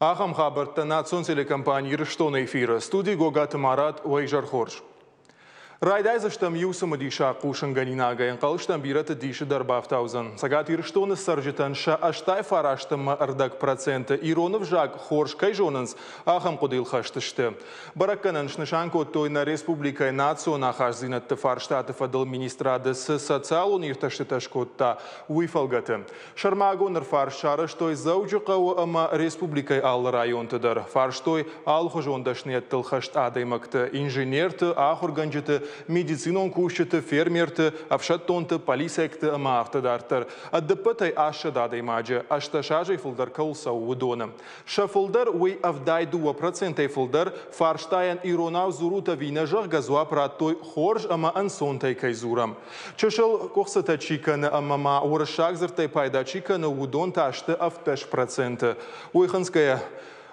Ахӕм хабӕрттӕ национ телекомпани Ирыстоны эфиры. Студи Гогаты Марат, уӕ изӕр хорз. Райдайдзыстӕм иу цымыдисаг хъусынгӕнинагӕй. Ӕнхъӕлстӕм бирӕты дисы дӕр бафтаудзӕн. Цӕгат Ирыстоны цӕрджытӕн сӕ 89% ирон ӕвзаг хорз кӕй зонынц, ахӕм хъуыдыйыл хӕст сты. Бӕрӕггӕнӕн снысан кодтой нӕ республикӕйы национ ахастдзинӕдты фарстаты фӕдыл министрады цы социалон иртӕстытӕ скодта, уый фӕлгӕты. Сӕрмагонд ӕрфарст сарӕзтой Дзӕуджыхъӕуы ӕмӕ республикӕйы алы районты дӕр. Фарстой алыхуызон дӕсныйӕдтыл хӕст адӕймӕгты, инженерты, ахуыргӕнджыты, медицинон кусджыты, фермерты, ӕфсӕддонты, полицейӕгты ӕмӕ афтӕ дарддӕр. Ӕдыппӕтӕй 800 адӕймаджы, 18 азӕй фылдӕр кӕуыл цӕуы, уыдоны. Сӕ фылдӕр, уый 72 процентӕй фылдӕр, фарстайӕн иронау дзурут ӕви нӕ, зӕгъгӕ, дзуапп радтой хорз ӕмӕ ӕнцонтӕй кӕй дзурӕм. Чысыл къуыхцытӕ чи кӕны ӕмӕ ма уырыссаг дзырдтӕй пайда чи кӕны, уыдон та сты 17 проценты. Уый хынцгӕйӕ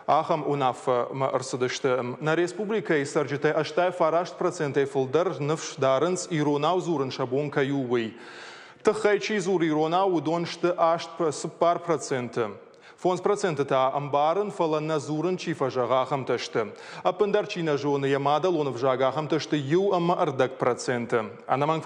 ахӕм уынаффӕмӕ ӕрцыдысты. Нӕ республикӕйы цӕрджытӕ 89 процентӕй фылдӕр ныфс дарынц, иронау дзурын сӕ бон кӕй у, уый. Тыххӕй чи дзуры иронау, уыдон сты 8-4 проценты. 5 проценты та ӕмбарын, фӕлӕ нӕ дзурын чи фӕзӕгъы, ахӕмтӕ сты. Ӕппындӕр чи нӕ зоны йӕ мадӕлон ӕвзаг, ахӕмтӕ сты 1,5 проценты. Ӕнӕмӕнг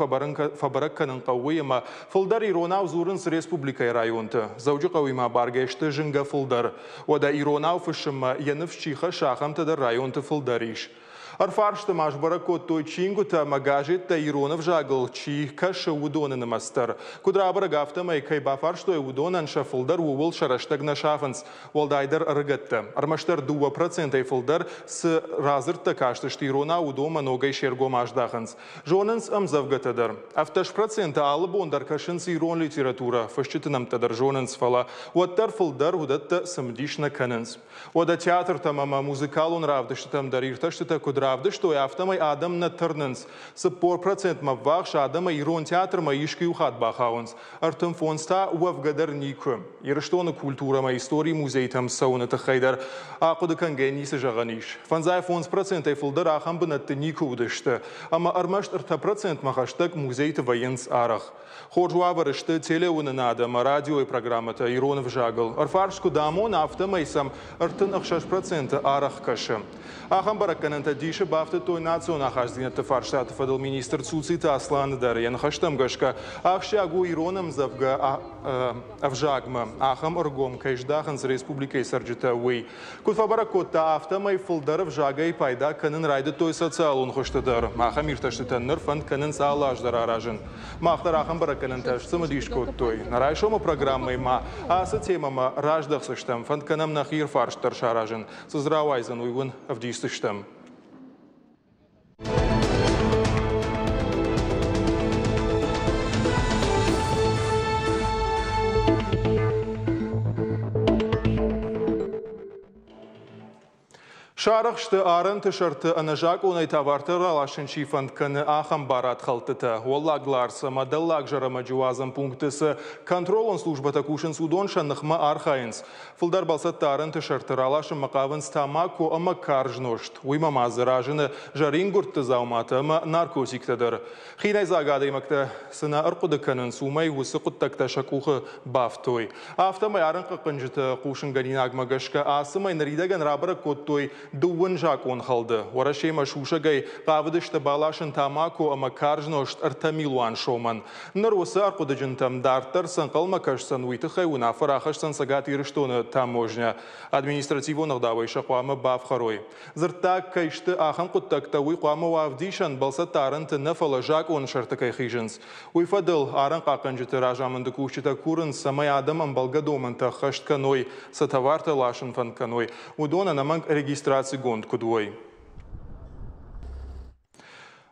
фӕбӕрӕг кӕнын хъӕуы уый, ӕмӕ фылдӕр иронау дзурынц республикӕйы районты. Дзӕуджыхъӕуимӕ баргӕ сты зынгӕ фылдӕр. Уӕдӕ иронау фыссынмӕ йӕ ныфс чи хӕссы, ахӕмтӕ дӕр районты фылдӕр ис. Ӕрфарсты ма сбӕрӕг кодтой чингуытӕ ӕмӕ газеттӕ ирон ӕвзагыл чи кӕсы, уыдоны нымӕц дӕр. Куыд рабӕрӕг, афтӕмӕй кӕй бафарстой, уыдонӕн сӕ фылдӕр ууыл сӕ рӕстӕг нӕ сафынц, уӕлдайдӕр ӕрыгӕттӕ. Ӕрмӕстдӕр 2 процентӕй фылдӕр цы радзырдтӕ кастысты иронау, уыдонмӕ ногӕй се ргом аздахынц. Зонынц ӕмдзӕвгӕтӕ дӕр. 17 проценты алы бон дӕр кӕсынц ирон литературӕ, фысджыты нӕмттӕ дӕр зонынц, фӕлӕ уӕддӕр фылдӕр уыдӕттӕ цымыдис нӕ кӕнынц. Уӕдӕ театртӕм ӕмӕ музыкалон равдыстытӕм дӕр иртӕстытӕ куыд равдыстой, афтӕмӕй адӕм нӕ тырнынц. 40 процентмӕ ввахс адӕмӕй ирон театрмӕ искуы иу хатт бахауынц, 35 та уӕвгӕ дӕр никуы. Ирыстоны культурӕ ӕмӕ историйы музейтӕм цӕуыны тыххӕй дӕр ахъуыды кӕнгӕ ницы зӕгъӕн ис. 55 процентӕй фылдӕр ахӕм бынӕтты никуы уыдысты, ӕмӕ ӕрмӕст 3 процентмӕ хӕстӕг музейты вӕййынц арӕх. Хорз уавӕры сты телеуынынад ӕмӕ радиойы программӕтӕ ирон ӕвзагыл. Ӕрфарст куыд амоны, афтӕмӕй сӕм 36 проценты арӕх кӕсы. Ахӕм бӕрӕггӕнӕнтӕ дисы бафтыдтой национ ахастдзинӕдты фарстаты фӕдыл министр Цуциты Асланы дӕр. Йӕ ныхӕстӕм гӕсгӕ, ахсджиаг у ирон ӕмдзӕвгӕ ӕвзагмӕ ахӕм ӕргом кӕй здахынц республикӕйы цӕрджытӕ, уый. Куыд фӕбӕрӕг кодта, афтӕмӕй фылдӕр ӕвзагӕй пайда кӕнын райдыдтой социалон хуызты дӕр. Ахӕм иртӕстытӕ ныр фӕнд кӕнынц алы аз дӕр аразын. Мах дӕр ахӕм бӕрӕггӕнӕнтӕ сцымыдис кодтой. Нӕ райсомы программӕйы ма ацы темӕмӕ раздӕхдзыстӕм, фӕнд кӕнӕм нӕхи ӕрфарст дӕр саразын. Цы дзы рауайдзӕн, уый уын ӕвдисдзыстӕм. Сарӕх сты арӕнты сӕрты ӕнӕзакъонӕй товартӕ раласын чи фӕнд кӕны, ахӕм барадхӕлдтытӕ. Уӕллаг Ларс ӕмӕ Дӕллаг Зӕрӕмӕджы уадзӕн пункты цы контролон службӕтӕ кусынц, уыдон сӕ ныхмӕ архайынц. Фылдӕр бӕлцӕттӕ арӕнты сӕрты раласынмӕ хъавынц тамако ӕмӕ карз нозт. Уыимӕ ма дзы разыны зӕрингуырдты дзауматӕ ӕмӕ наркотиктӕ дӕр. Хинӕйдзаг адӕймӕгтӕ цы нӕ ӕрхъуыды кӕнынц, уымӕй уыцы хъуыддӕгтӕ сӕ къухы бафтой. Афтӕмӕй арӕнхъахъхъӕнджыты хъусынгӕнинагмӕ гӕсгӕ ацы мӕй ныридӕгӕн рабӕрӕг кодтой дыууын закъонхӕлды. Уӕрӕсемӕ сусӕгӕй хъавыдысты баласын тамако ӕмӕ карз нозт 3 милуан сомӕн. Ныр уыцы ӕрхъуыдыджынтӕм дарддӕр цы ӕнхъӕлмӕ кӕсдзӕн, уый тыххӕй уынаффӕ рахӕсдзӕн Цӕгат Ирыстоны таможнӕ. Административон ӕгъдауӕй сӕ хъуамӕ бафхӕрой. Дзырддаг кӕй сты ахӕм хъуыддӕгтӕ, уый хъуамӕ уа ӕвдисӕн, бӕлцӕттӕ арӕнты нӕ, фӕлӕ закъоны сӕрты кӕй хизынц. Уый фӕдыл арӕнхъахъхъӕнджыты разамынды кусджытӕ курынц, цӕмӕй адӕм ӕмбӕлгӕ домӕнтӕ ӕххӕст кӕной, цы товартӕ ласын фӕнд кӕной, уыдон ӕнӕмӕнг регистрацигонд куыд уой.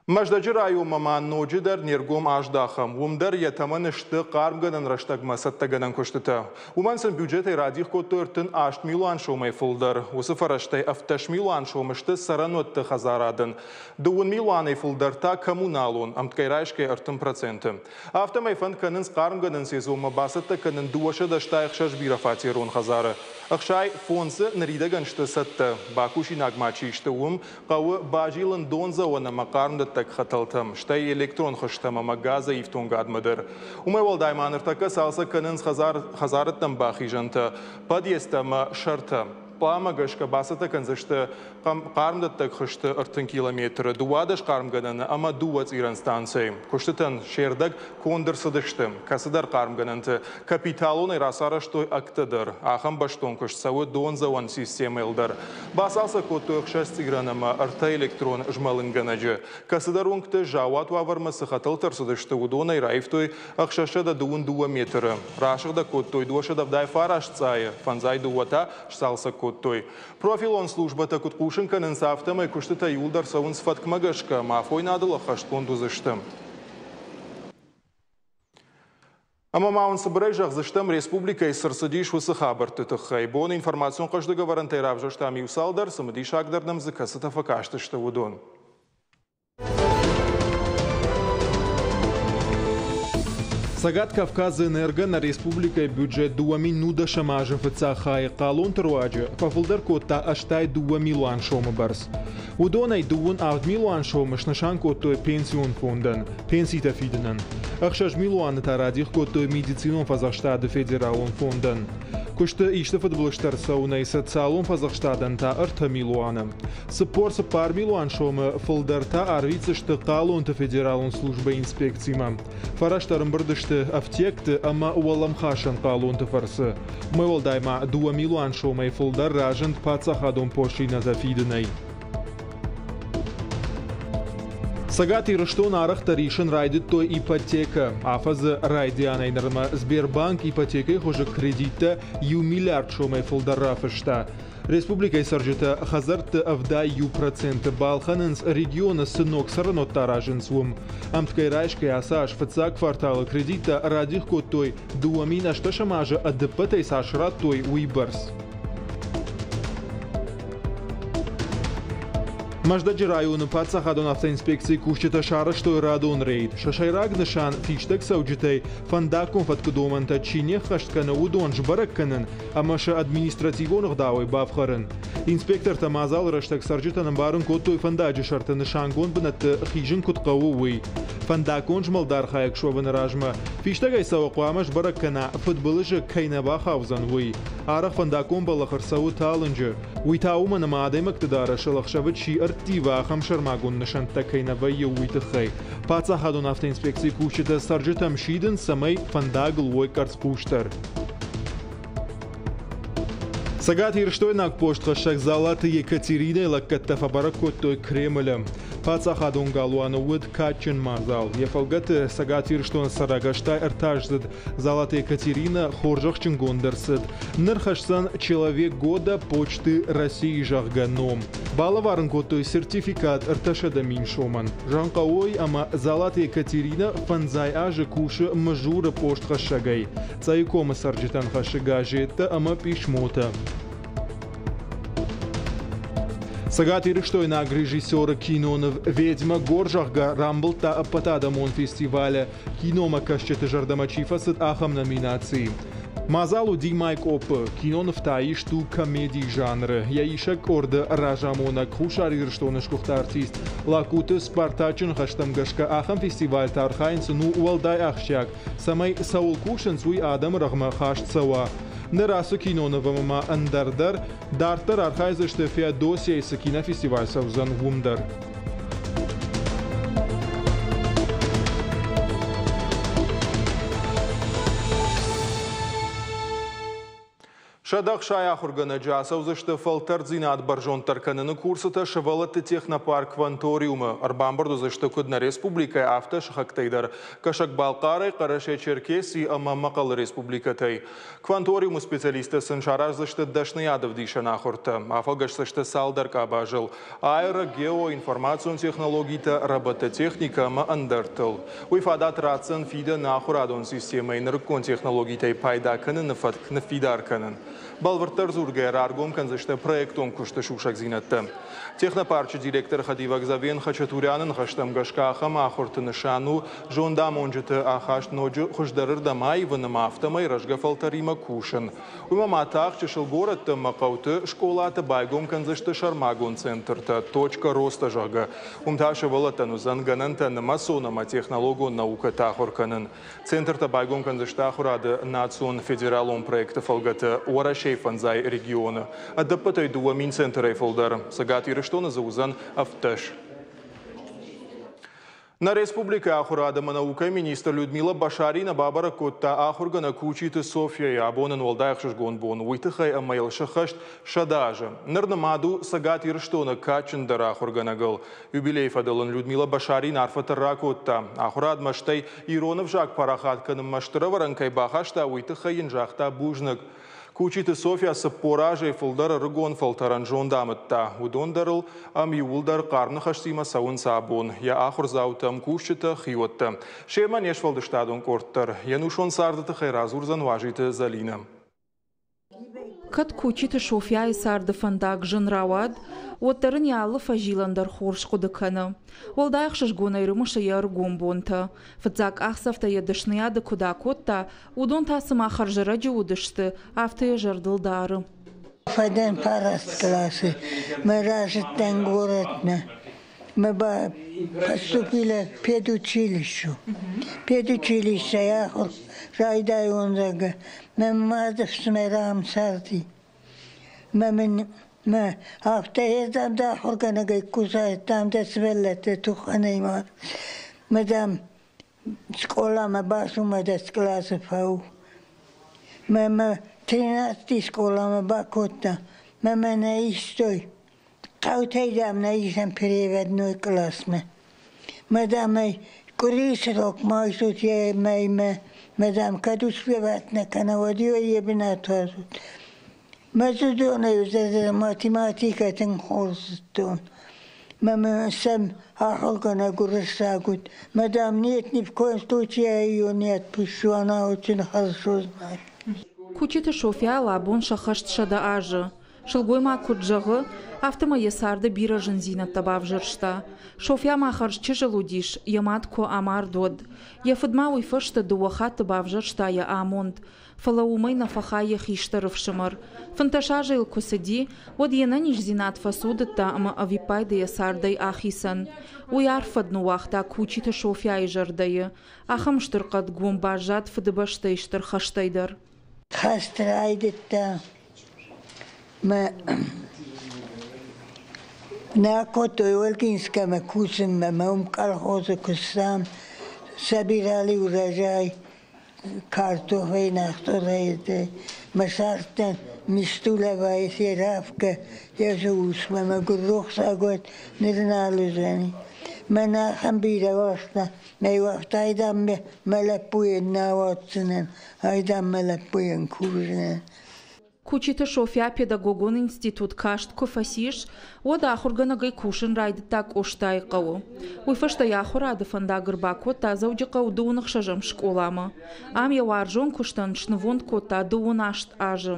Мӕздӕджы районмӕ ма ноджыдӕр не ргом аздахӕм. Уым дӕр йӕ тӕмӕны сты хъармгӕнӕн рӕстӕгмӕ цӕттӕгӕнӕн куыстытӕ. Уымӕн сын бюджетӕй радих кодтой 38 милуан сомӕй фылдӕр. Уыцы фӕрӕзтӕй 17 милуан сомы сты цӕрӕнуӕтты хӕдзарадӕн. 2 милуанӕй фылдӕр та коммуналон, ӕмткӕй райсгӕ 30 проценты. Афтӕмӕй фӕнд кӕнынц хъармгӕнӕн сезонмӕ бацӕттӕ кӕнын 266 бирӕфатерон хӕдзары. 65-ы ныридӕгӕн сты цӕттӕ. Бакусинаг ма чи сты, уым хъӕуы базилын дондзӕуӕн ӕмӕ хъармдӕттӕг хӕтӕлтӕм, стӕй электрон хызтӕм ӕмӕ газы ифтонгадмӕ дӕр. Уымӕй уӕлдай ма ныртӕккӕ цалцӕг кӕнынц хӕдзарӕдтӕм бахизӕнтӕ, подъездтӕ ӕмӕ сӕртӕ. Пъланмӕ гӕсгӕ бацӕттӕ кӕндзысты хъармдӕттӕг хызты 30 километры, 12 хъармгӕнӕны ӕмӕ дыууӕ цъирӕн станцӕйы. Куыстытӕн се рдӕг конд ӕрцыдысты. Кӕцыдӕр хъармгӕнӕнты капиталонӕй рацарӕзтой ӕгтӕ дӕр. Ахӕм бӕстон куыст цӕуы дондзӕуӕн системӕйыл дӕр. Бацалцӕг кодтой ӕхсӕз цъирӕн ӕмӕ ӕртӕ электрон змӕлынгӕнӕджы. Кӕцыдӕр уынгты заууат уавӕрмӕ цы хӕтӕлтӕ ӕрцыдысты, уыдонӕй раивтой 622 метры. Расыгъдӕг кодтой 279 цъайы, фӕндзай дыууӕ та сцалцӕг кодтой. Профилон службӕтӕ куыд хъусын кӕнынц, афтӕмӕй куыстытӕ иууылдӕр цӕуынц фӕткмӕ гӕсгӕ ӕмӕ афойнадыл ӕххӕстгонд уыдзысты. Ӕмӕ ма уын цыбырӕй зӕгъдзыстӕм, республикӕйы цы рцыдис, уыцы хабӕртты тыххӕй. Бон информацион хъӕздыг ӕвӕрӕнтӕй равзӕрстам иу цалдӕр, цымыдисагдӕр нӕм дзы кӕцытӕ фӕкастысты, уыдон. Цӕгат Кавказы энерго нӕ республикӕйы бюджет 2010 азы фыццаг хайы хъалонты руаджы фӕфылдӕр кодта 82 милуан сомы бӕрц. Уыдонӕй 27 милуан сомы снысан кодтой пенсион фондӕн, пенситӕ фидынӕн. 6 милуаны та радих кодтой медицинон фӕдзӕхстады федералон фондӕн. Куысты исты фыдбылызтӕ ӕрцӕуынӕй социалон фӕдзӕхстадӕн та 3 милуаны. 44 милуан сомы фылдӕр та арвитдзысты хъалонты федералон службӕйы инспекцимӕ. Фӕрӕзтӕ ӕрӕмбырд сты ӕфтиӕгты ӕмӕ уӕлӕмхасӕн хъалонты фӕрцы. Уымӕй уӕлдай ма 2 милуан сомӕй фылдӕр разынд паддзахадон пошлинӕтӕ фидынӕй. Цӕгат Ирыстон арӕхдӕр исын райдыдтой ипотекӕ. Афӕдзы райдианӕй нырмӕ Сбербанк ипотекӕйы хуызы кредиттӕ иу миллиард сомӕй фылдӕр рафыста. Республикӕйы цӕрджытӕ хӕдзӕртты 71% балхӕнынц регионы цы ног цӕрӕнуӕттӕ аразынц, уым. Ӕмткӕй райсгӕ ацы аз фыццаг кварталы кредиттӕ радих кодтой 2018 азы ӕдыппӕтӕй цас радтой, уыйбӕрц. Мӕздӕджы районы паддзахадон автоинспекцийы кусджытӕ сарӕзтой радон рейд. Сӕ сӕйраг нысан фистӕг цӕуджытӕй фӕндаггон фӕткы домӕнтӕ чи не ххӕст кӕны, уыдон сбӕрӕг кӕнын ӕмӕ сӕ административон ӕгъдауӕй бафхӕрын. Инспектортӕ мадзалы рӕстӕг цӕрджытӕн ӕмбарын кодтой фӕндаджы сӕрты нысангонд бынӕтты хизын куыд хъӕуы, уый. Фӕндаггон змӕлды архайӕг суӕвыны размӕ фистӕгӕй цӕуӕг хъуамӕ сбӕрӕг кӕна, фыдбылызы кӕй нӕ бахаудзӕн, уый. Арӕх фӕндаггон бӕллӕх ӕрцӕуы талынджы. Уый та уымӕн ӕмӕ адӕймӕгты дарӕсыл ӕхсӕвы чи ӕрттивы, ахӕм сӕрмагонд нысӕнттӕ кӕй нӕ вӕййы, уый тыххӕй. Паддзахадон автоинспекцийы кусджытӕ цӕрджытӕм сидынц, цӕмӕй фӕндагыл уой къӕрцхъусдӕр. Цӕгатирыстойнаг постхӕссӕг Дзалаты Екатеринӕйы лӕггӕдтӕ фӕбӕрӕг кодтой Кремлы. Паддзахадон галуаны уыд кадджын мадзал. Йӕ фӕлгӕты Цӕгат Ирыстоны цӕрӕг 83-аздзыд Дзалаты Екатеринӕ хорзӕхджынгонд ӕрцыд. Ныр хӕсдзӕн «Человек года почты России», зӕгъгӕ, ном. Балӕвар ын кодтой сертификат 300 000 сомӕн. Зӕгъын ӕмӕ Дзалаты Екатеринӕ фӕндзай азы кусы Мызуры постхӕссӕгӕй. Цъӕйы комы цӕрджытӕн хӕссы газеттӕ ӕмӕ писмотӕ. Цӕгатирыстойнаг режиссеры киноныв «Ведьма гор», зӕгъгӕ, рамбылдта ӕппӕтадӕмон фестивалы киномӕкӕсджыты зӕрдӕмӕ чи фӕцыд, ахӕм номинацийы. Мадзал уыди Майкъопы. Киноныв та ист у комедийы жанры. Йӕ исӕг къорды разамонӕг Хуссар Ирыстоны сгуыхт артист Лакуты Спартачы ныхӕстӕм гӕсгӕ ахӕм фестивальты архайын сын у уӕлдай ахсджиаг, цӕмӕй цӕуыл кусынц, уый адӕмы рӕгъмӕ хаст цӕуа. Ныр ацы киноныв ӕмӕ ма ӕндӕр дӕр дарддӕр архайдзысты Феодосияйы цы кинофестиваль цӕудзӕн, уым дӕр. 160 ахуыргӕнӕджы ацӕудзысты фӕлтӕрддзинад бӕрзонддӕр кӕныны курсытӕ сывӕллӕтты технопарк Кванториумы. Ӕрбамбырд уыдзысты куыд нӕ республикӕйы, афтӕ сыхӕгтӕй дӕр. Кӕсӕг-Балхъарӕй, Хъӕрӕсе-Черкеси ӕмӕ Мӕхъӕлы республикӕтӕй. Кванториумы специалисттӕ сын сараздзысты дӕсныйадӕвдисӕн ахуыртӕ. Афӕлгӕсдзысты цалдӕр къабазыл – аэро, гео, информацион технологитӕ, робототехникӕ ӕмӕ ӕндӕртыл. Уый фадат ратдзӕн фидӕны ахуырадон системӕйы нырыккон технологитӕй пайда кӕныны фӕтк ныффидар кӕнын. Бӕлвырддӕр дзургӕйӕ раргом кӕндзысты проектон куысты сусӕгдзинӕдтӕ. Технопарчы директоры хӕдивӕг Завен Хачатуряны ныхӕстӕм гӕсгӕ ахӕм ахуырты нысан у зондамонджыты ахаст ноджы хуыздӕрырдӕм аивын ӕмӕ афтӕмӕй рӕзгӕ фӕлтӕримӕ кусын. Уымӕ ма тагъд чысыл горӕтты ӕмӕ хъӕуты скъолаты байгом кӕндзысты сӕрмагонд центртӕ «Точка роста», зӕгъгӕ. Уым та сывӕллӕттӕн уыдзӕн гӕнӕнтӕ нымӕцон ӕмӕ технологон наукӕтӕ ахуыр кӕнын. Центртӕ байгом кӕндзысты ахуырады национ федералон проекты фӕлгӕты. Уӕрӕсейы фӕндзай регионы. Ӕдӕппӕтӕй 2000 центрӕй фылдӕр. Цӕгат Ирыстоны дзы уыдзӕн 17. Нӕ республикӕйы ахуырад ӕмӕ наукӕйы министр Людмила Башарина бабӕрӕг кодта ахуыргӕнӕг Кучиты Софьяйы. Абон ын уӕлдай ӕхсызгон бон уый тыххӕй ӕмӕ йыл сӕххӕст 100 азы. Ныр нымад у Цӕгат Ирыстоны кадджындӕр ахуыргӕнӕгыл. Юбилейы фӕдыл ын Людмила Башарина арфӕтӕ ракодта. Ахуырадмӕ стӕй ирон ӕвзаг парахат кӕнынмӕ стыр ӕвӕрӕн кӕй бахаста, уый тыххӕй йын загъта бузныг. Кучиты Софья 40 азӕй фылдӕр ӕрыгон фӕлтӕрӕн зонд амыдта. Уыдон дӕр ыл ӕм иууылдӕр хъарм ныхӕстимӕ цӕуынц абон. Йӕ ахуырдзаутӕ, ӕмкусджытӕ, хиуӕттӕ. Семӕ не сфӕлдыстадон къорд дӕр. Йе нусон царды тыххӕй радзурдзӕн Уазиты Зӕлинӕ. Кӕд Кучиты Софьяйы царды фӕндаг зын рауад, уӕддӕр ын йӕ алы фӕзилӕн дӕр хорз хъуыды кӕны. Уӕлдай ӕхсызгонӕй рымысы йӕ ӕрыгон бонтӕ. Фыццаг къахдзӕфтӕ йӕ дӕсныйады куыд акодта, уыдон та цыма хӕрзӕрӕджы уыдысты, афтӕ йӕ зӕрдыл дары. Фӕдӕн фараст къласы, мӕ рӕзыдтӕн горӕтмӕ. Мӕ поступила педучилищу. Педучилищӕй ахуыр райдайон, зӕгъгӕ, мӕ мады фсымӕр ам царди. Мӕ мын мӕ афтӕ ӕз дам дӕ ахуыргӕнӕгӕй кусайдтам дӕ сывӕллӕтты туххӕнӕй ма. Мӕ дам скъоламӕ бацу мӕ дӕ къласы фӕу. Мӕ мӕ тринадцати скъоламӕ бакодта, мӕ мӕ нӕ истой. Хъӕутӕй дам нӕ исӕм переводной къласмӕ. Мӕ дам ӕй къуырийы срок ма айсут йӕ мӕймӕ, мӕ дам кӕд успевать нӕ кӕна, уӕд йӕ бынат уадзут. Мӕ зыдонӕй математикӕ тынг хорз зыдтон. Мӕ сӕм ахуыргӕнӕг уырыссаг уыд. Мӕ дам нет, ни в коем случае я ее не отпущу, она очень хорошо знает. Кучиты Софьяйыл абон сӕххӕст 100 азы. Сылгоймаг куыд зӕгъы, афтӕмӕй йӕ царды бирӕ зындзинӕдтӕ бавзӕрста. Софья ма хӕрз чысыл уыдис, йӕ мад куы амард, уӕд. Йӕ фыд ма уый фӕстӕ дыууӕ хатты бавзӕрста йӕ амонд. Фӕлӕ уымӕй нӕ фӕхай йӕ хистӕр ӕфсымӕр. 15 азы йыл куы цыди, уӕд йе нӕниздзинад фӕцудыдта ӕмӕ ӕвиппайды йӕ цардӕй ахицӕн. Уый арф фӕд ныууагъта Кучиты Софьяйы зӕрдӕйы. Ахӕм стыр хъӕдгом баззад Фыдыбӕстӕйы Стыр хӕстӕй дӕр. Хӕст райдыдта мӕ нӕ кодтой Ольгинскӕмӕ кусынмӕ, мӕ уым колхозы куыстам, собирали урожай, картофӕй, нахторӕй, мӕ цардтӕн Мистулавайы Серафкӕ, йӕ усмӕ мӕгуыр рухсаг уӕд, ныр нал уыдзӕни. Мӕн ахӕм бирӕ уарзта, мӕ уагъта, айдам мӕ лӕппуйӕн нӕ ауадздзынӕн, айдам мӕ лӕппуйӕн курдзынӕн. Кучиты Софья педагогон институт каст куы фӕцис, уӕд ахуыргӕнӕгӕй кусын райдыдта Къостайы хъӕуы. Уый фӕстӕ йӕ ахуырады фӕндаг ӕрбакодта Дзӕуджыхъӕуы дыууын ӕхсӕзӕм скъоламӕ. Ам йӕ уарзон куыстӕн снывонд кодта 28 азы.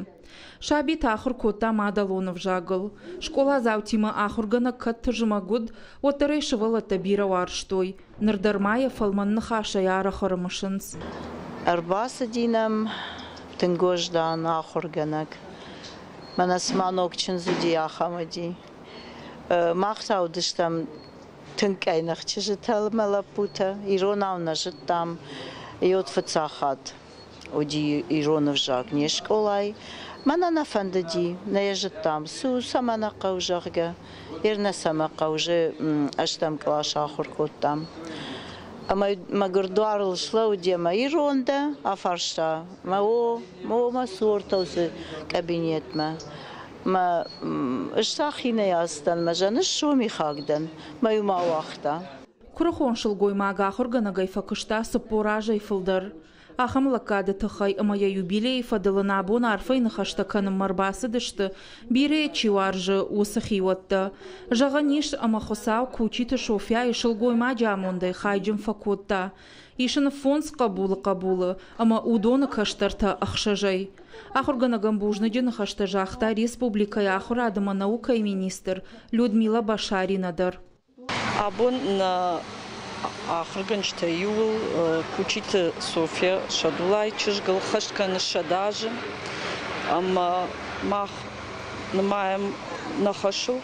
Сабиты ахуыр кодта мадӕлон ӕвзагыл. Скъоладзаутимӕ ахуыргӕнӕг кӕд тызмӕг уыд, уӕддӕр ӕй сывӕллӕттӕ бирӕ уарзтой. Ныр дӕр ма йӕ фӕлмӕн ныхасӕй арӕх ӕрымысынц. Ӕрбацыди нӕм тынг уӕздан ахуыргӕнӕг. Мӕнӕ цыма ног чындз уыди, ахӕм уыди. Мах та уыдыстӕм тынг къӕйных чызджытӕ ӕмӕ лӕппутӕ. Иронау нӕ зыдтам. Йод фыццаг хатт уыди ирон ӕвзаг не скъолайы. Мӕнӕ нӕ фӕндыди, нӕ йӕ зыдтам, цы у, цӕмӕ нӕ хъӕуы, зӕгъгӕ. Ер нӕ цӕмӕ хъӕуы, ӕстӕм къласы ахуыр кодтам. Ӕмӕ мӕгуыр дуарыл слӕууыди ӕмӕ ирон дӕ? афарста. Мӕ о, о, мӕ цур цы кабинетмӕ. Мӕ ӕз та хинӕй ацыдтӕн, мӕ зӕны сомихаг дӕн, мӕ иу ма уагъта. Куырыхон сылгоймаг ахуыргӕнӕгӕй фӕкуыста 40 азӕй фылдӕр. Ахӕм лӕггады тыххӕй ӕмӕ йӕ юбилейы фӕдыл ын абон арфӕйы ныхӕстӕ кӕнынмӕ ӕрбацыдысты, бирӕ чи уарзы, уыцы хиуӕттӕ. Зӕгъӕн ис, ӕмӕ Хуыцау Кучиты Софьяйы сылгоймаджы амондӕй хайджын фӕкодта. Ис ын фондз хъӕбулы хъӕбулы ӕмӕ уыдоны кӕстӕртӕ ӕхсӕзӕй. Ахуыргӕнӕгӕн бузныджы ныхӕстӕ загъта республикӕйы ахуырад ӕмӕ наукӕйы министр Людмила Башарина дӕр. Абон нӕ ахуыргӕнджытӕй иуыл Кучиты Софья Садулайы чызгыл хӕст кӕны 100 азы ӕмӕ мах нымайӕм нӕ хӕсыл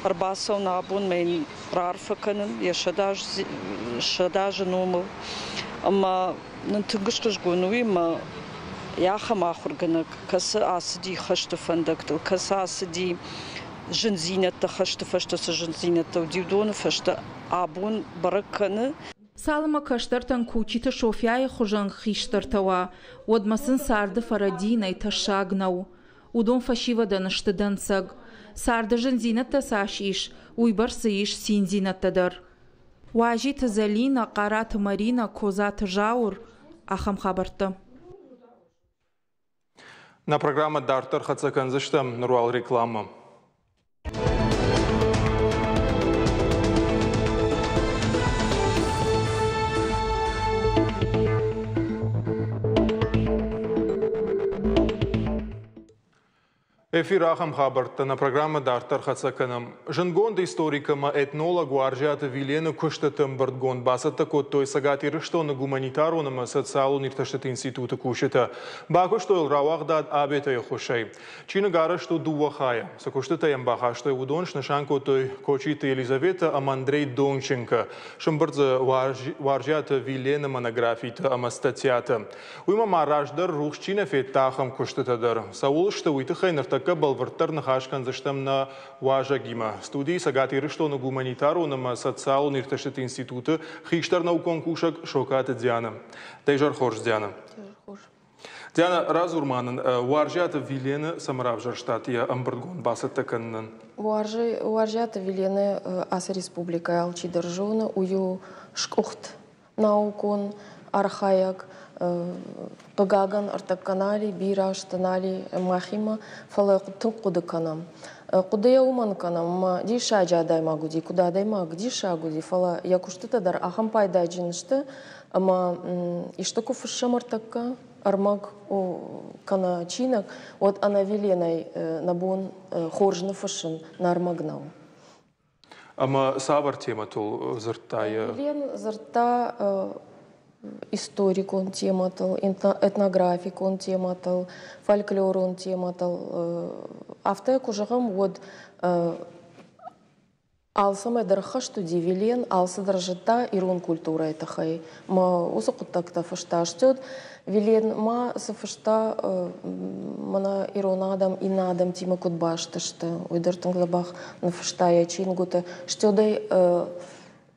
ӕрбацӕуын абонмӕ йын раарфӕ кӕнын йӕ 100 азы номыл. Ӕмӕ нын тынг ӕхсызгон у, ӕмӕ Ахӕм ахуыргӕнӕг, кӕцы ацыди хӕсты фӕндӕгтыл, кӕцы ацыди зындзинӕдтӕ, хӕсты фӕстӕ цы зындзинӕдтӕ уыди, уыдоны фӕстӕ абон бӕрӕг кӕны. Цалынмӕ кӕстӕртӕн Кучиты Софьяйы хуызӕн хистӕртӕ уа, уӕдмӕ сын царды фӕрӕдийынӕй тӕссаг нӕу. Уыдон фӕсивӕдӕн сты дӕнцӕг. Царды зындзинӕдтӕ цас ис, уыйбӕрц дзы ис циндзинӕдтӕ дӕр. Уазиты Зӕлинӕ, Хъараты Маринӕ, Козаты Зауыр ахӕм хабӕрттӕ. Нӕ программӕ дарддӕр хӕццӕ кӕндзыстӕм, ныр уал рекламӕ. Эфир ахӕм хабӕрттӕ нӕ программӕ дарддӕр хӕццӕ кӕнӕм. Зындгонд историк ӕмӕ этнолог Уарзиаты Вилены куыстыты ӕмбырдгонд бацӕттӕ кодтой Цӕгат Ирыстоны гуманитарон ӕмӕ социалон иртӕстыты институты кусджытӕ. Бакуыстой йыл рауагъдад Абетӕйы ӕххуысӕй. Чиныг арӕзт у дыууӕ хайӕ. Цы куыстытӕ йӕм бахастой, уыдон снысан кодтой Кочиты Елизаветӕ ӕмӕ Андрей Донченко. Сымбырд дзы Уарзиаты Вилены монографитӕ ӕмӕ статьятӕ. Уыимӕ ма раздӕр рухс чи нӕ федта, ахӕм куыстытӕ дӕр. Цӕуыл сты, уый тыххӕй ныртӕккӕ бӕлвырддӕр ныхас кӕндзыстӕм нӕ уазӕгимӕ. Студийы Цӕгат Ирыстоны гуманитарон ӕмӕ социалон иртӕстыты институты хистӕр наукон кусӕг Сокаты Дианӕ. Дӕ изӕр хорз, Дианӕ. Диана, радзур ма нын, Уарзиаты Вилены цӕмӕ равзӕрстат йӕ ӕмбырдгонд бацӕттӕ кӕнынӕн? Уарзиаты Вилены ацы республикӕйы алчидӕр зоны, уый у скъуыхт наукон архайӕг, хъыгагӕн, ӕртӕккӕ нал и, бирӕ азты нал и махимӕ, фӕлӕ тынг хъуыды кӕнӕм. Хъуыдыйӕ уымӕн кӕнӕм, ӕмӕ диссаджы адӕймаг уыди, куыд адӕймаг диссаг уыди, фӕлӕ йӕ куыстытӕ дӕр ахӕм пайдаджын сты, ӕмӕ исты куы фыссӕм ӕртӕккӕ, ӕрмӕг кӕнӕ чиныг, уӕд ӕнӕ Виленӕй нӕ бон хорз ныффыссын нӕ ӕрмӕг нӕу. Ӕмӕ цавӕр темӕтыл дзырдта йӕ? Елен дзырдта историкон темӕтыл, этнографикон темӕтыл, фольклорон темӕтыл. Афтӕ куы зӕгъӕм, уӕд алцӕмӕй дӕр хӕст уыди Вилен, алцыдӕр зыдта ирон культурӕйы тыххӕй. Мӕ уыцы хъуыддӕгтӕ фыста. Стӕй Вилен ма цы фыста, мӕнӕ ирон адӕм иннӕ адӕмтимӕ куыд баст сты, уый дӕр тынг дзӕбӕх ныффыста йӕ чингуыты. Стӕй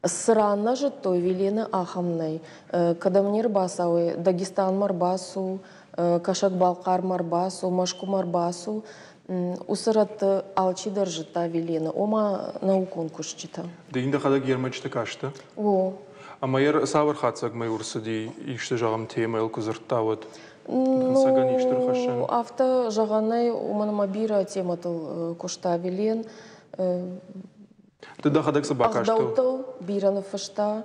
цы ран нӕ зыдтой, Вилены ахӕм нӕй. Кӕдӕм не рбацӕуой, Дагестанмӕ ӕрбацу, Кӕсӕг-Балхъармӕ ӕрбацу, Мӕскуымӕ ӕрбацу, уыцы рӕтты алчидӕр зыдта Вилены, ома наукон кусджытӕ. Ды йын дӕхӕдӕг йе рмӕджыты кастӕ? О. Ӕмӕ йӕ цавӕр хатдзӕгмӕ ӕрцыди, исты, зӕгъӕм, темӕйыл куы дзырдта, уӕд? Дӕнцӕгӕн исты рхӕссӕн? Ну, афтӕ зӕгъӕн нӕй, уымӕн ӕмӕ бирӕ темӕтыл куыста Вилен. Ды дӕхӕдӕг цы бакастӕ? Ӕгъдӕуттыл бирӕ ныффыста.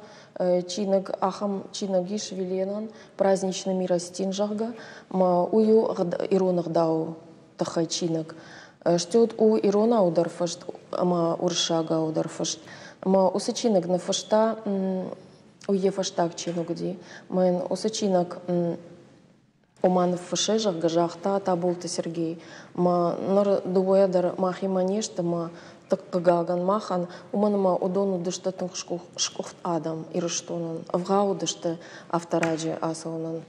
Чиныг, ахӕм чиныг ис Виленӕн, «Праздничный миростин», зӕгъгӕ, ӕмӕ уый у ирон ӕгъдауы тыххӕй чиныг. Стӕй у иронау дӕр фыст ӕмӕ уырыссагау дӕр фыст. Ӕмӕ уыцы чиныг ныффыста, уый йӕ фӕстаг чиныг уыди. Ӕмӕ йын уыцы чиныг ома ныффыссай, зӕгъгӕ, загъта Таболты Сергей. Ӕмӕ ныр дыууӕйӕ дӕр махимӕ не сты, ӕмӕ тынг хъыгагӕн махӕн, уымӕн ӕмӕ уыдон уыдысты тынг сгуыхт адӕм Ирыстонӕн, ӕвгъау уыдысты афтӕ раджы ацӕуынӕн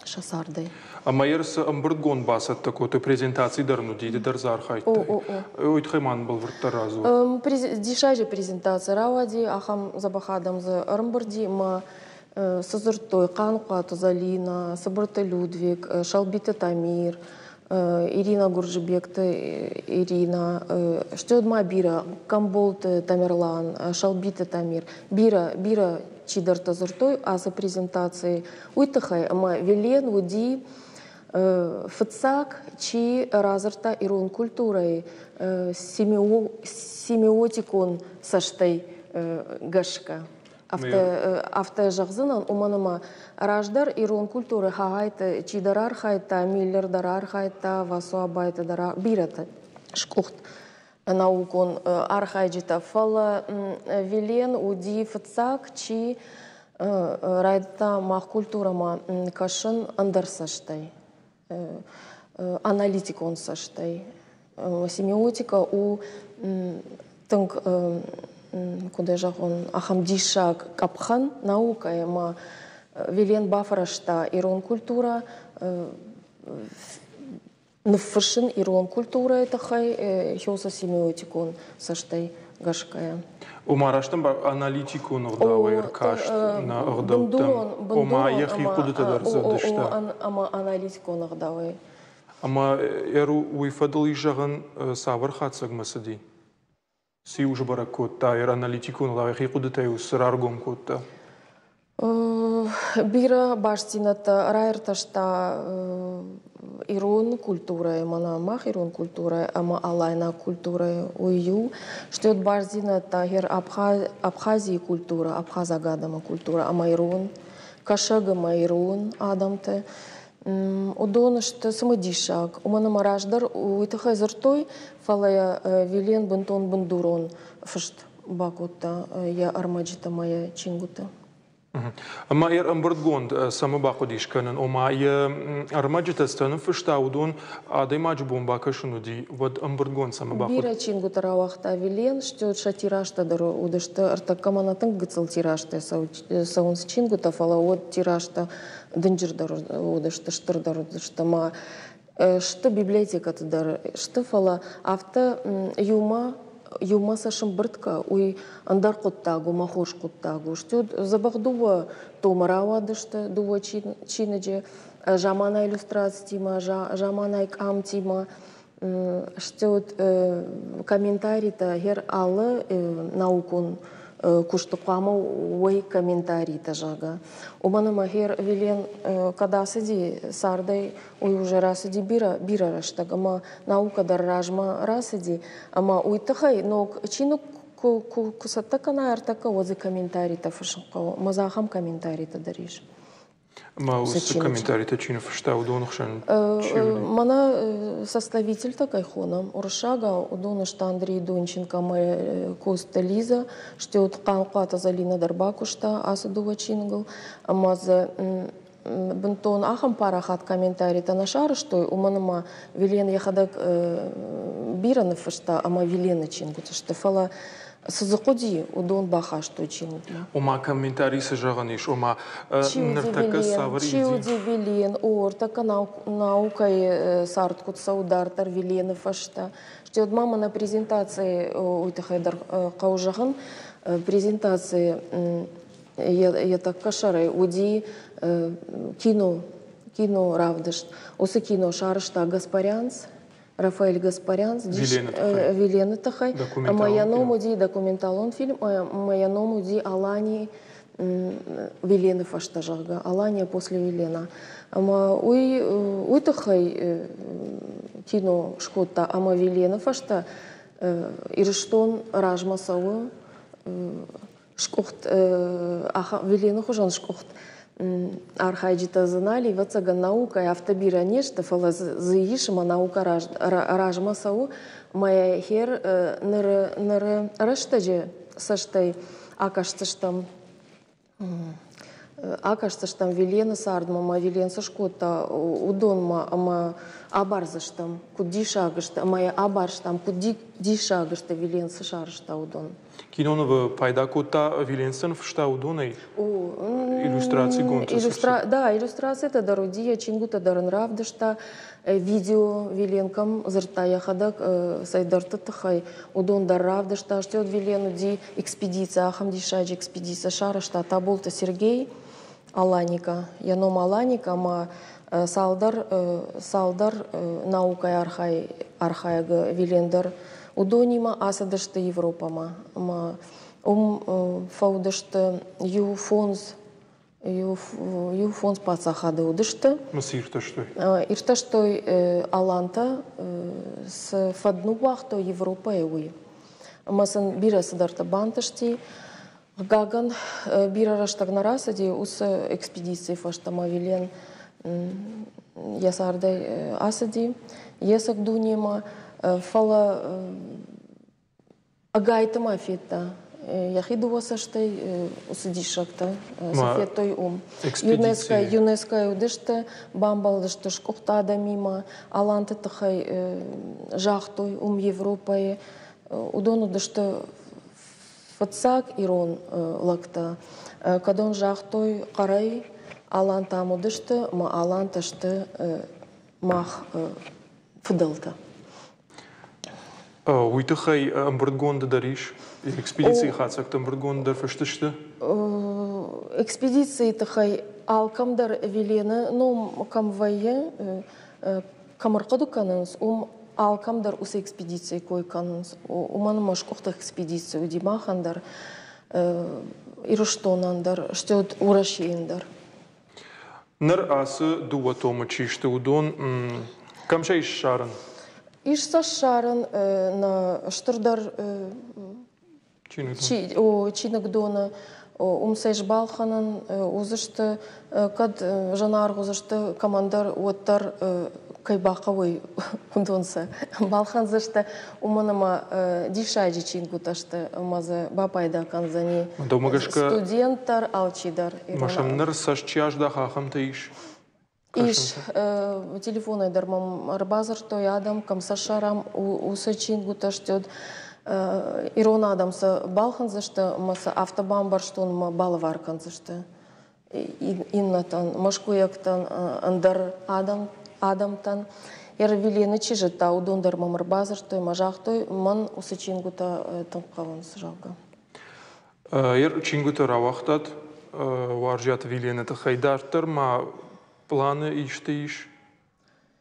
сӕ цардӕй. Ӕмӕ йӕ цы ӕмбырдгонд бацӕттӕ кодтой, презентаци дӕр ын уыди, ды дӕр дзы архайдтай. Уый тыххӕй ма нын бӕлвырддӕр радзур. Диссаджы презентаци рауади, ахӕм дзӕбӕх адӕм дзы ӕрӕмбырди ӕмӕ цы дзырдтой Хъаныхъуаты Залинӕ, Цыбырты Людвиг, Шалбиты Тамир, Ирина Гурджибекты Ирина, стӕй ма бирӕ Гамболты Тамерлан, Шалбиты Тамир, бирӕ, бирӕ чидӕртӕ дзырдтой ацы презентацийы. Уый тыххӕй ӕмӕ Вилен уыди фыццаг, чи радзырдта ирон культурӕйы семиотикон цӕстӕй гӕсгӕ. Афтӕ зӕгъдзынӕн, уымӕн ӕмӕ раздӕр ирон культурӕ хагайты чидӕр архайдта, Миллер дӕр архайдта, Васо Абайты дӕр бирӕтӕ скъуыхт наукон архайджытӕ. Фӕлӕ Вилен уыди фыццаг, чи райдыдта мах культурӕмӕ кӕсын ӕндӕр цӕстӕй, аналитикон цӕстӕй. Семиотика у тынг, куыд ӕй зӕгъон, ахӕм диссаг къӕпхӕн наукӕйы ӕмӕ Вилен бафӕрӕзта ирон культурӕ. Ныффыссын ирон культурӕйы тыххӕй хёсы семиотикон цӕстӕй гӕсгӕйӕ. Ома растӕн аналитикон ӕгъдауӕй ӕркаст нӕ ӕгъдӕуттӕм, ома йӕхи хъуыдытӕ дӕр дзырдысты. Ӕмӕ аналитикон ӕгъдауӕй. Ӕмӕ уый фӕдыл ис зӕгъӕн, цавӕр хатдзӕгмӕ цыди? Цы-иу сбӕрӕг кодта, йӕ аналитикон ӕгъдауӕй йӕхи хъуыдытӕ-иу цы раргом кодта? Бирӕ бастдзинӕдтӕ раиртӕста ирон культурӕйы, мӕнӕ мах ирон культурӕйы ӕмӕ алайнаг культурӕйы, уый иу. Стӕй бастдзинӕдтӕ гъер Абхазийы культурӕ, абхазаг адӕмы культурӕ ӕмӕ ирон, кӕсӕг ӕмӕ ирон адӕмты. Уыдон сты цымыдисаг, уымӕн ӕмӕ раздӕр уый тыххӕй дзырдтой, фӕлӕ Вилен бынтон бындурон фыст бакодта йӕ ӕрмӕджытӕ ӕмӕ йӕ чингуыты. Ӕмӕ йӕ ӕмбырдгонд цӕмӕ бахъуыдис кӕнын? Ома йӕ ӕрмӕджытӕ цы ныффыста, уыдон адӕймаджы бон бакӕсын уыди, уӕд ӕмбырдгонд цӕмӕ бахъуыд? Бирӕ чингуытӕ рауагъта Вилен, стӕй сӕ тиражтӕ дӕр уыдысты. Ӕртӕккӕ мӕнӕ тынг гыццыл тиражтӕ цӕуынц чингуытӕ, фӕлӕ уӕд тиражтӕ дынджырдӕр уыдысты, стырдӕр уыдысты ӕмӕ сты библиотекӕты дӕр сты, фӕлӕ афтӕ иумӕ иумӕ сӕ сӕмбырд кӕ, уый ӕндӕр хъуыддаг у, мӕ хорз хъуыддаг у. Стӕй дзӕбӕх дыууӕ томы рауадысты, дыууӕ чиныджы, заманай иллюстрацитимӕ, заманай къамтимӕ, стӕй комментаритӕ гъер алы наукон куысты хъуамӕ уой комментаритӕ, зӕгъгӕ. Уымӕн ӕмӕ гъер Вилен кӕд ацыди цардӕй, уый уже рацыди бирӕ, бирӕ рӕстӕг ӕмӕ наукӕ дӕр размӕ рацыди, ӕмӕ уый тыххӕй ног чиныг куы цӕттӕ кӕна ӕртӕккӕ, уӕд дзы комментаритӕ фыссын хъӕуы. Ӕмӕ дзы ахӕм комментаритӕ дӕр ис. Ӕмӕ уыцы комментаритӕ чи ныффыста, уыдоны хсӕн чи уыди? Мӕнӕ составительтӕ кӕй хонӕм, уырыссагау, уыдон сты Андрей Донченко ӕмӕ Коста Лиза, стӕй вот Хъанхъуаты Зӕлинӕ дӕр бакуыста ацы дыууӕ чиныгыл, ӕмӕ дзы бынтон ахӕм парахат комментаритӕ нӕ сарӕзтой, уымӕн ӕмӕ Вилен йӕхӕдӕг бирӕ ныффыста ӕмӕ Вилены чингуыты сты, фӕлӕ цы дзы хъуыди, уыдон бахастой чиныгмӕ. Ома комментари цы зӕгъӕн ис, ома ныртӕккӕ цавӕр Чи уыди Вилен? О, ӕртӕккӕ наукӕйы цард куыд цӕуы дарддӕр Вилены фӕстӕ. Стӕй уӕд ма мӕнӕ презентацийы уый тыххӕй дӕр хъӕуы зӕгъын. Презентацийы йӕ тӕккӕ сӕрӕй уыди кино, кино равдыст. Уыцы кино сарӕзта Гаспарянц, Рафаэль Гаспарян Вилены тыххӕй. Ӕмӕ йӕ ном уыди документалон фильм, ӕмӕ йӕ ном уыди Алани Вилены фӕстӕ, зӕгъгӕ, Алания после Вилена. Ӕмӕ уый уый тыххӕй кино скодта, ӕмӕ Вилены фӕстӕ Ирыстон размӕ цӕуы скъуыхт, Вилены хуызӕн скъуыхт архайджытӕ дзы нал, ӕвӕццӕгӕн, наукӕйы афтӕ бирӕ не сты, фӕлӕ дзы ис ӕмӕ наукӕ размӕ цӕуы. Мӕ хер ныры рӕстӕджы цӕстӕй акӕсдзыстӕм акӕсдзыстӕм Вилены цардмӕ ӕмӕ Вилен цы скодта, уыдонмӕ ӕмӕ абардзыстӕм, куыд диссаг сты, ӕмӕ йӕ абарстам, куыд диссаг сты, Вилен цы сарӕзта, уыдон. Кинонывы пайда кодта Виленсен фыста уыдонӕй иллюстрацигонд. Да, иллюстрацитӕ дӕр уыди, йӕ чингуытӕ дӕр ын равдыста. Видео Виленкӕм дзырдта йӕхӕдӕг цӕйдӕрты тыххӕй, уыдон дӕр равдыста. Стӕй Вилен уыди экспедици, ахӕм диссаджы экспедици сарӕзта Таболты Сергей Аланика. Йӕ ном Аланика ӕмӕ цалдӕр, цалдӕр наукӕйы архайӕг Вилен дӕр уыдонимӕ ацыдысты Европӕмӕ ӕмӕ уым фӕуыдысты иу фондз иу фондз паддзахады уыдысты. Цы иртӕстой? Иртӕстой алантӕ, цы фӕд ныууагътой Европӕйы, уый. Ӕмӕ сын бирӕ цыдӕртӕ бантысти. Хъыгагӕн, бирӕ рӕстӕг нӕ рацыди уыцы экспедицийы фӕстӕ Мавилен йӕ цардӕй ацыди йе цӕг дунемӕ, фӕлӕ ӕгайтма федта йӕхи дыууӕ цӕстӕй уыцы диссӕгтӕ, цы федтой уым. ЮНЕСКО-йы уыдысты, бамбӕлдысты скъуыхт адӕмимӕ, аланты тыххӕй загътой уым Европӕйы. Уыдон уыдысты фыццаг ирон лӕгтӕ, кӕдон загътой хъӕрӕй, алантӕм уыдысты ӕмӕ алантӕ сты мах фыдӕлтӕ. Уый тыххӕй ӕмбырдгонды дӕр ис? Экспедицийы хатдзӕгтӕ ӕмбырдгонды дӕр фыст сты? Экспедицийы тыххӕй алкӕм дӕр Велены ном кӕм вӕййы, кӕм ӕрхъуыды кӕнынц, уым алкӕм дӕр уыцы экспедицийы кой кӕнынц. Уымӕн ӕмӕ скъуыхты экспедици уыди махӕн дӕр, Ирыстонӕн дӕр, стӕй Уӕрӕсейӕн дӕр. Ныр ацы дыууӕ томы чи сты, уыдон кӕм сӕ ис ссарын? Ис сӕ ссарын нӕ стырдӕр чиныгдоны. Уым сӕ ис балхӕнӕн уыдзысты, кӕд зынаргъ уыдзысты кӕмӕндӕр, уӕддӕр кӕй бахъӕуой, уыдон сӕ балхӕндзысты, уымӕн ӕмӕ диссаджы чингуытӕ сты ӕмӕ дзы бапайда кӕндзӕни студент дӕр, алчи дӕр. Ма сӕм ныр цӕст чи аздаха, ахӕмтӕ ис? Ис. Телефонӕй дӕр мӕм ӕрбадзырдтой адӕм, кӕм сӕ ссарӕм, уыцы чингуытӕ сты. Ирон адӕм сӕ балхӕндзысты ӕмӕ сӕ афтӕ бамбӕрстон ӕмӕ балӕвар кӕндзысты иннӕтӕн, мӕскуыйӕгтӕн, ӕндӕр адӕмтӕн. Ервилены чи зыдта, уыдон дӕр мӕм ӕрбадзырдтой ӕмӕ загътой, мӕн уыцы чингуытӕ тынг хъӕуынц, зӕгъгӕ. Чингуытӕ рауагътат Уарзиаты Вилены тыххӕй. Дарддӕр ма планы исты ис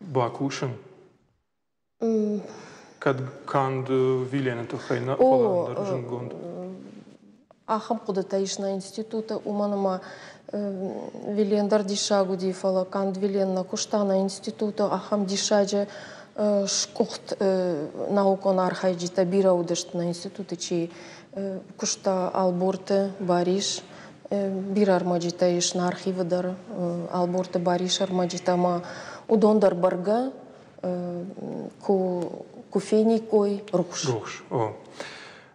бакусын? Кӕд канд Вилены тыххӕй нӕ, фӕлӕ ӕндӕр зындгонд. Ахӕм хъуыдытӕ ис нӕ институты, уымӕн ӕмӕ Вилен дӕр диссаг уыди, фӕлӕ канд Вилен нӕ куыста нӕ институты, ахӕм диссаджы скъуыхт наукон архайджытӕ бирӕ уыдысты нӕ институты, чи куыста Ӕлборты Барис, бирӕ ӕрмӕджытӕ ис нӕ архивы дӕр Ӕлборты Барис ӕрмӕджытӕ ӕмӕ уыдон дӕр бӕргӕ куы фениккой рухс. Рухс, о.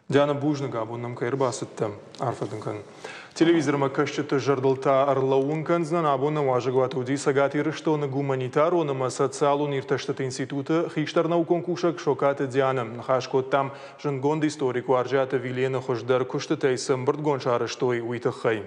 Диана, бузныг, абон нӕм кӕй ӕрбацыдтӕ. Арфӕ дын кӕнын. Телевизормӕ кӕсджыты зӕрдыл та ӕрлӕууын кӕндзынӕн, абон нӕ уазӕгуаты уыди Цӕгат Ирыстоны гуманитарон ӕмӕ социалон иртӕстыты институты хистӕр наукон кусӕг Сокаты Дианӕ. Ныхас кодтам зындгонд историк Уарзиаты Вилены хуыздӕр куыстытӕй цы ӕмбырдгонд сарӕзтой, уый тыххӕй.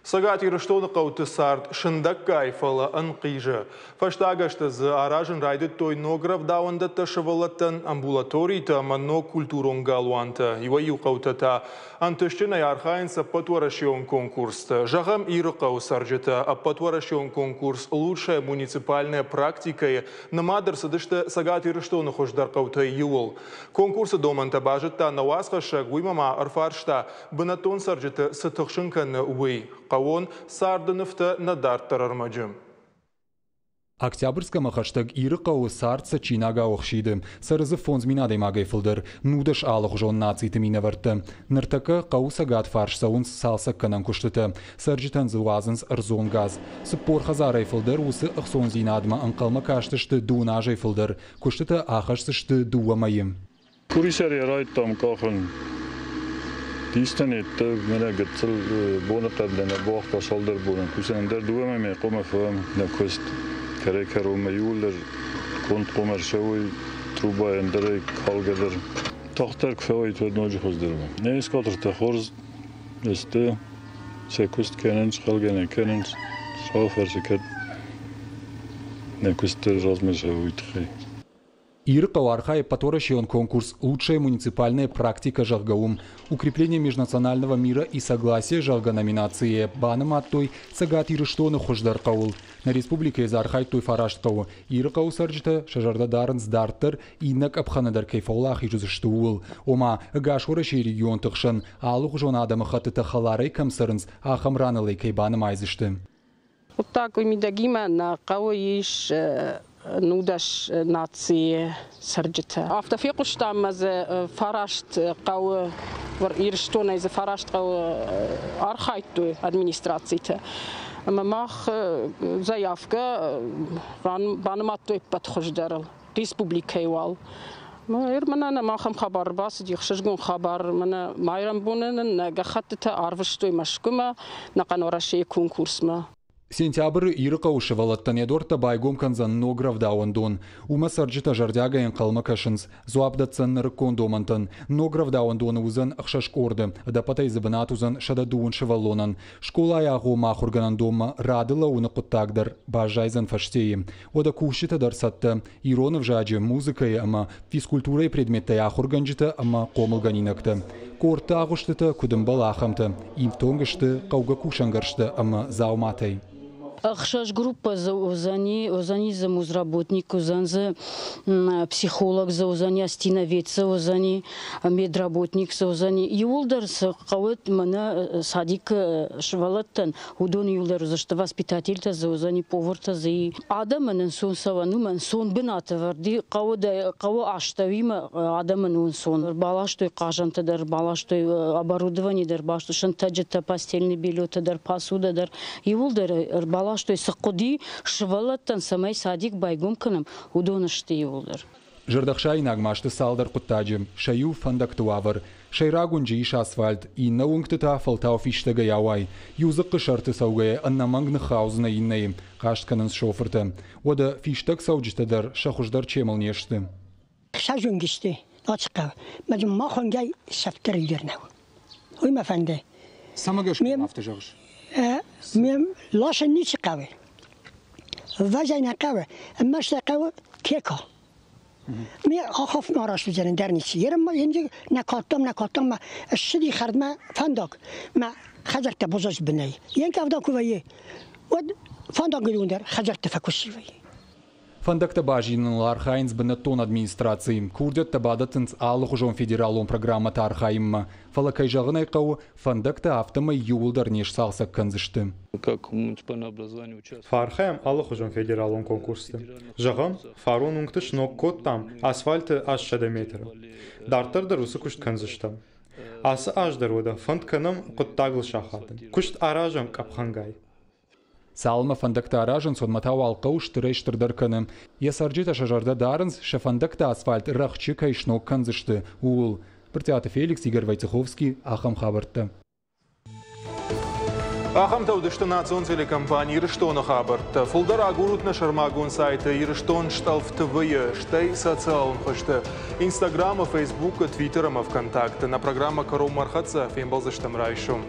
Цӕгат Ирыстоны хъӕуты цард сындӕггай, фӕлӕ ӕнхъизы. Фӕстаг азты дзы аразын райдыдтой ног рӕвдауӕндӕттӕ сывӕллӕттӕн, амбулаторитӕ ӕмӕ ног культурон галуантӕ. Иуӕй-иу хъӕутӕ та ӕнтыстджынӕй архайынц ӕппӕтуӕрӕсеон конкурсты. Зӕгъӕм, Ирыхъӕуы цӕрджытӕ ӕппӕтуӕрӕсеон конкурс «Лучшая муниципальная практика»-йы нымад ӕрцыдысты Цӕгат Ирыстоны хуыздӕр хъӕутӕй иуыл. Конкурсы домӕнтӕ базыдта нӕ уацхӕссӕг, уыимӕ ма ӕрфарста, бынӕттон цӕрджыты цы тыхсын кӕны, уый. Хъӕуон царды нывтӕ нӕ дарддӕр ӕрмӕджы. Октябрьскӕмӕ хӕстӕг Ирыхъӕуы цард сӕ чинӕгау ӕхсиды. Цӕры дзы 5000 адӕймагӕй фылдӕр, 19 алыгъуызон нациты минӕвӕрттӕ. Ныртӕккӕ хъӕуы цӕгат фарс цӕуынц цалцӕггӕнӕн куыстытӕ. Цӕрджытӕн дзы уадзынц ӕрдзон газ. 40 хӕдзарӕй фылдӕр уыцы ӕхцондзинадмӕ ӕнхъӕлмӕ кастысты дыууын азӕй фылдӕр. Куыстытӕ ахӕсдзысты дыууӕ мӕйы. Къуырисӕрӕй райдыдтам къахын. Дистӕнеттӕ мӕнӕ гыццыл боныхъӕд нӕ бауагъта цалдӕр боны. Кусӕн ӕндӕр дыууӕмӕ мӕ хъуамӕ фӕуӕм нӕ куыст. Кӕрӕй-кӕронмӕ иууылдӕр конд хъуамӕ ӕрцӕуой трубайӕ ӕндӕрӕй калгӕ дӕр. Тагъддӕр куы фӕуайт, уӕд ноджы хуыздӕр у. Не эскадртӕ хорз сты, сӕ куыст кӕнынц, хӕлгӕ нӕ кӕнынц. Хуыцауы фӕрцы кӕд нӕ куыст дӕр размӕ цӕуы, уый тыххӕй. Ирыхъӕу архайы ӕппӕтуӕрӕсейон конкурс «Лучшая муниципальная практика», зӕгъгӕ, уым. «Укрепление межнационального мира и согласия», зӕгъгӕ, номинацийы банымадтой Цӕгат Ирыстоны хуыздӕр хъӕуыл. Нӕ республикӕйы дзы архайдтой фараст хъӕуы. Ирыхъӕуы цӕрджытӕ сӕ зӕрдӕ дарынц дарддӕр, иннӕ къӕпхӕны дӕр кӕй фӕуӕлахиз уыдзысты, ууыл. Ома, ӕгас Уӕрӕсейы регионты хсӕн алыгъуызон адӕмыхӕттытӕ хӕларӕй кӕм цӕрынц, ахӕм раныл ӕй кӕй банымайдзысты. Хъуыддаг уый мидӕгимӕ нӕ хъӕуы ис 19 нацийы цӕрджытӕ. Афтӕ фехъуыстам ӕмӕ дзы фараст хъӕуы, Ирыстонӕй дзы фараст хъӕуы архайдтой администрацитӕ. Ӕмӕ мах заявкӕ банымадтой ӕппӕт хуыздӕрыл республикӕйы уал. Мӕнӕ нӕм ахӕм хабар ӕрбацыди, ӕхсызгон хабар. Мӕнӕ майрӕмбоны нын нӕ гӕххӕттытӕ арвыстой Мӕскуымӕ, нӕхъӕн Уӕрӕсейы конкурсмӕ. Сентябры Ирыхъӕуы сывӕллӕттӕн йӕ дуӕрттӕ байгом кӕндзӕн ног рӕвдауӕндон. Уымӕ цӕрджытӕ зӕрдиагӕй ӕнхъӕлмӕ кӕсынц. Дзуапп дӕтдзӕн нырыккон домӕнтӕн. Ног рӕвдауӕндоны уыдзӕн ӕхсӕз къорды. Ӕдӕппӕтӕй дзы бынат уыдзӕн 120 сывӕллонӕн. Скъолайы агъоммӕ ахуыргӕнӕндонмӕ рады лӕууыны хъуыддаг дӕр баззайдзӕн фӕстейы. Уӕдӕ кусджытӕ дӕр цӕттӕ. Ирон ӕвзаджы, музыкӕйы ӕмӕ физкультурӕйы предметтӕй ахуыргӕнджытӕ ӕмӕ хъомылгӕнинӕгтӕ. Къордты агъуыстытӕ куыд ӕмбӕлы, ахӕмтӕ. Ифтонг сты хъӕугӕ кусӕнгӕрзтӕ ӕмӕ дзауматӕй. Ӕхсӕз группӕ дзы уыдзӕни, уыдзӕни дзы музработник, уыдзӕн дзы психолог дзы уыдзӕни, астиновед дзы уыдзӕни, медработник дзы уыдзӕни. Иууылдӕр цы хъӕуы мӕнӕ садикы сывӕллӕттӕн, уыдон иууылдӕр уыдзысты, воспитательтӕ дзы уыдзӕни, повартӕ дзы и. Адӕмӕн ӕнцон цӕуӕн у, ӕнцон бынат ӕвӕрд и, хъӕуы, хъӕуы астӕуимӕ адӕмӕн у ӕнцон. Ӕрбаластой хъазӕнтӕ дӕр, ӕрбаластой оборудование дӕр, бастой сынтӕджытӕ, постельные бельетӕ дӕр, посуда дӕр. Иууылдӕр ӕрбаластой, цы хъуыди сывӕллӕттӕн, цӕмӕй садик байгом кӕнӕм, уыдон сты иууылдӕр. Зӕрдӕхсаинаг ма сты цалдӕр хъуыддаджы. Сӕ иу фӕндӕгты уавӕр. Сӕйраг уынджы ис асфальт, иннӕ уынгты та фӕлтау фистӕгӕй ауай. Иу дзыхъхъы сӕрты цӕугӕйӕ ӕнӕмӕнг ныххаудзынӕ иннӕйы, хъаст кӕнынц шофыртӕ. Уӕдӕ фистӕг цӕуджытӕ дӕр сӕ хуыздӕр чемыл не сты. Сӕзунгисты ацхъӕу, мӕ махонгӕй сӕфтӕр нӕу. Уый мӕ фӕнды. Цӕмӕ гӕсгӕ афтӕ зӕгъыс? Ме ласын ницы хъӕуы. Вазӕй нӕ хъӕуы, ӕрмӕст нӕ хъӕуы кека. Ме ахаф ма раст уыдзӕн дӕр ницы. Ерын ма енджи нӕ кодтам, нӕ кодтам, ма ссыди хӕрдмӕ фӕндаг, мӕ хӕдзӕрттӕ бозоз бынӕй. Йен къӕвда куы вӕййы, уӕд фӕндагыл дӕр хӕдзӕрттӕ фӕкуысси вӕййы. Фӕндӕгтӕ базилыныл архайынц бынӕттон администрацийы. Курдиӕттӕ бадӕттынц алыхуызон федералон программӕты архайынмӕ. Фӕлӕ, кӕй зӕгъын ӕй хъӕуы, фӕндӕгтӕ афтӕмӕй иууылдӕр не сцалцӕг кӕндзысты. Фӕархайӕм алыхуызон федералон конкурсты. Зӕгъӕм, фарон уынгты сног кодтам асфальты 800 метры. Дарддӕр дӕр уыцы куыст кӕндзыстӕм. Ацы аз дӕр уӕдӕ фӕнд кӕнӕм хъуыддагыл сахадын. Куыст аразӕм къӕпхӕнгай. Цалынмӕ фӕндӕгтӕ аразынц, уӕдмӕ та уал хъӕу стырӕй-стырдӕр кӕны. Йӕ цӕрджытӕ сӕ зӕрдӕ дарынц, сӕ фӕндӕгтӕ асфальт рӕхджы кӕй сног кӕндзысты, ууыл. Брытъиаты Феликс, Игорь Войцеховский, ахӕм хабӕрттӕ. Ахӕмтӕ уыдысты национ телекомпани Ирыстоны хабӕрттӕ. Фылдӕр агурут нӕ сӕрмагонд сайты Ирыстон стъӕлф ТВ-йы, стӕй социалон хызты. Инстаграмы, Фейсбукы, Твиттеры ӕмӕ ВКонтакты. Нӕ программӕ кӕронмӕ ӕрхӕццӕ, фембӕлдзыстӕм райсом.